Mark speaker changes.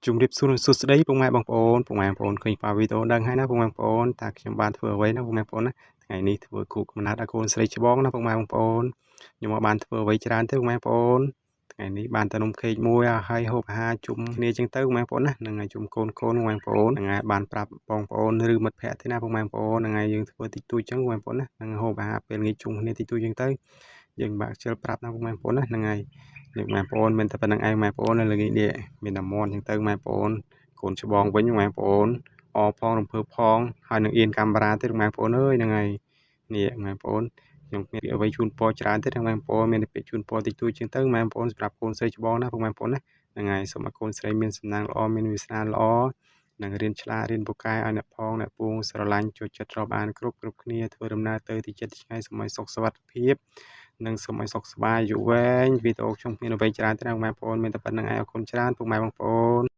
Speaker 1: ជំរាបសួរនិងសួស្តីពុកម៉ែបងប្អូនពុកម៉ែបងប្អូនឃើញប៉ាវីដេអូដឹងហើយណាពុកម៉ែបងប្អូនតើខ្ញុំបានធ្វើអ្វីណាពុកម៉ែបងប្អូនណាថ្ងៃនេះធ្វើគូកំណាត់ឲ្យកូនស្រីច្បងណាពុកម៉ែបងប្អូនខ្ញុំមកបានធ្វើអ្វីច្រើនទេពុកម៉ែបងប្អូនថ្ងៃនេះបានតែនំខេកមួយហើយហូបអាហារជុំគ្នាចឹងទៅពុកម៉ែបងប្អូនណានឹងហើយជុំកូនកូនពុកម៉ែបងប្អូននឹងហើយបានប្រាប់បងប្អូនឬមិត្តភ័ក្តិទេណាពុកម៉ែបងប្អូននឹងហើយយើងធ្វើតិចតួចចឹងពុកម៉ែបងប្អូនណានឹងហូបអាហារពេលងាយជុំគ្នាតិចតួចចឹងទៅយើងបាក់ខ្ជិលប្រាប់ណាពុកម៉ែបងប្អូនណាហ្នឹងហើយនេះម៉ែប្អូនមិនតែប៉ុណ្្នឹងឯងម៉ែប្អូននៅលើនេះមានតែមន់ចឹងទៅម៉ែប្អូនកូនច្បងវិញម៉ែប្អូនអផងរំភើបផងហើយនឹងអៀនកាមេរ៉ាទៀតម៉ែប្អូនអើយហ្នឹងហើយនេះម៉ែប្អូនខ្ញុំគ្មានអ្វីជូនពរច្រើនទេម៉ែប្អូនមានតែពាក្យជូនពរតិចតួចជាងទៅម៉ែប្អូនសម្រាប់កូនស្រីច្បងណាពុកម៉ែប្អូនណាហ្នឹងហើយសូមឲ្យកូនស្រីមានសំណាងល្អមានវាសនាល្អនិងរៀនឆ្លាតរៀនពូកែឲ្យអ្នកផងអ្នកពួងស្រឡាញ់ចូលចិត្តរាប់អានគ្រប់គ្រប់គ្នាធ្វើដំណើរទៅទីចិត្តឆ្ងាយសូមឲ្យសុខសុវត្ថិភាពនិងសូមឲ្យសុខសប្បាយអាយុវែងវីដេអូខ្ញុំគ្មានអ្វីច្រើនទេណាបងប្អូនមានតែប៉ុណ្្នឹងឯងអរគុណច្រើនពុកម៉ែបងប្អូន។